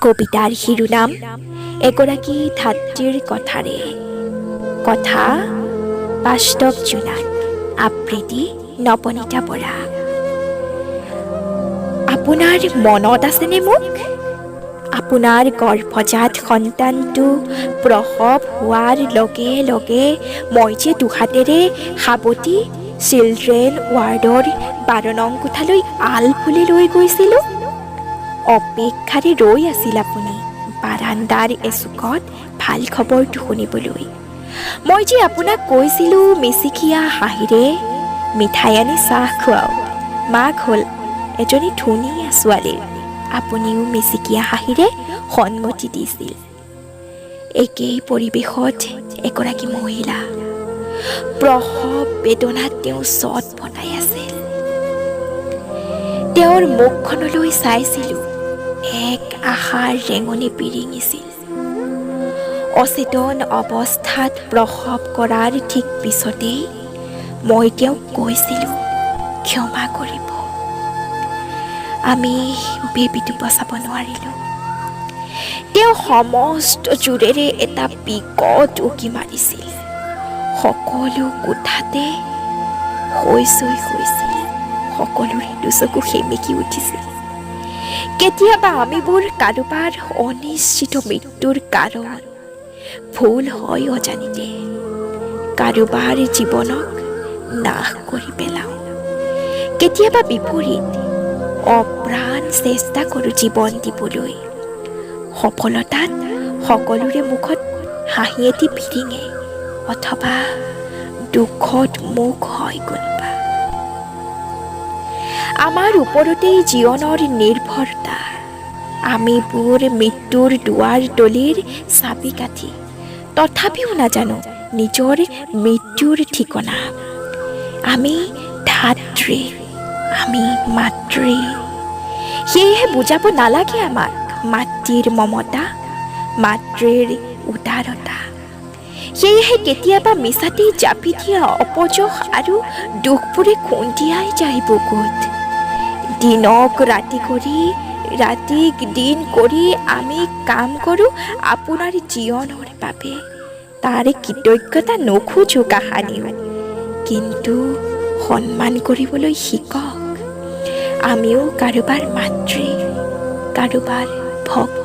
কবিতাৰ শিৰোনাম এগৰাকী ধাত্ৰীৰ কথাৰে কথা, বাস্তৱ জোনাক। আবৃত্তি নৱনীতা বৰা। আপোনাৰ মনত আছেনে মোক? আপোনাৰ গৰ্ভজাত সন্তানটো প্ৰসৱ হোৱাৰ লগে লগে মই যে দুহাতেৰে সাৱটি চিলড্ৰেন ৱাৰ্ডৰ 12 নং কোঠালৈ আলফুলে লৈ গৈছিলোঁ। অপেক্ষাৰে ৰৈ আছিল আপুনি বাৰাণ্ডাৰ এচুকত ভাল খবৰটো শুনিবলৈ। মই যে আপোনাক কৈছিলোঁ মিচিকীয়া হাঁহিৰে, "মিঠাই আনি চাহ খুৱাওক, মাক হ'ল এজনী ধুনীয়া ছোৱালীৰ।" আপুনিও মিচিকীয়া হাঁহিৰে সন্মতি দিছিল। একেই পৰিৱেশত এগৰাকী মহিলা প্ৰসৱ বেদনাত তেওঁ ছটফটাই আছিল। তেওঁৰ মুখখনলৈ চাইছিলোঁ, এক আশাৰ ৰেঙনি বিৰিঙিছিল। অচেতন অৱস্থাত প্ৰসৱ কৰাৰ ঠিক পিছতেই মই তেওঁক কৈছিলোঁ, "ক্ষমা কৰিব, আমি বেবীটো বচাব নোৱাৰিলোঁ।" তেওঁ সমস্ত জোৰেৰে এটা বিকট উকি মাৰিছিল। সকলো কোঠাতে হৈ চৈ হৈছিল। সকলোৰে দুচকু সেমেকি উঠিছিল। কেতিয়াবা আমিবোৰ কাৰোবাৰ অনিশ্চিত মৃত্যুৰ কাৰণ। ভুল হয়, অজানিতে কাৰোবাৰ জীৱনক নাশ কৰি পেলাওঁ। কেতিয়াবা বিপৰীত, অপ্ৰাণ চেষ্টা কৰোঁ জীৱন দিবলৈ। সফলতাত সকলোৰে মুখত হাঁহি এটি বিৰিঙে অথবা দুখত মূক হয় কোনোবা। আমাৰ ওপৰতেই জীৱনৰ নিৰ্ভৰতা। আমিবোৰ মৃত্যুৰ দুৱাৰ দলিৰ চাবি কাঠি, তথাপিও নাজানো নিজৰ মৃত্যুৰ ঠিকনা। আমি ধাত্ৰী, আমি মাতৃ। সেয়েহে বুজাব নালাগে আমাক মাতৃৰ মমতা, মাতৃৰ উদাৰতা। সেয়েহে কেতিয়াবা মিছাতেই জাপি দিয়া অপযশ আৰু দুখবোৰে খুন্দিয়াই যায় বুকুত। দিনক ৰাতি কৰি, ৰাতিক দিন কৰি আমি কাম কৰোঁ আপোনাৰ জীৱনৰ বাবে। তাৰ কৃতজ্ঞতা নোখোজো কাহানিও, কিন্তু সন্মান কৰিবলৈ শিকক। আমিও কাৰোবাৰ মাতৃ, কাৰোবাৰ ভগ্নী।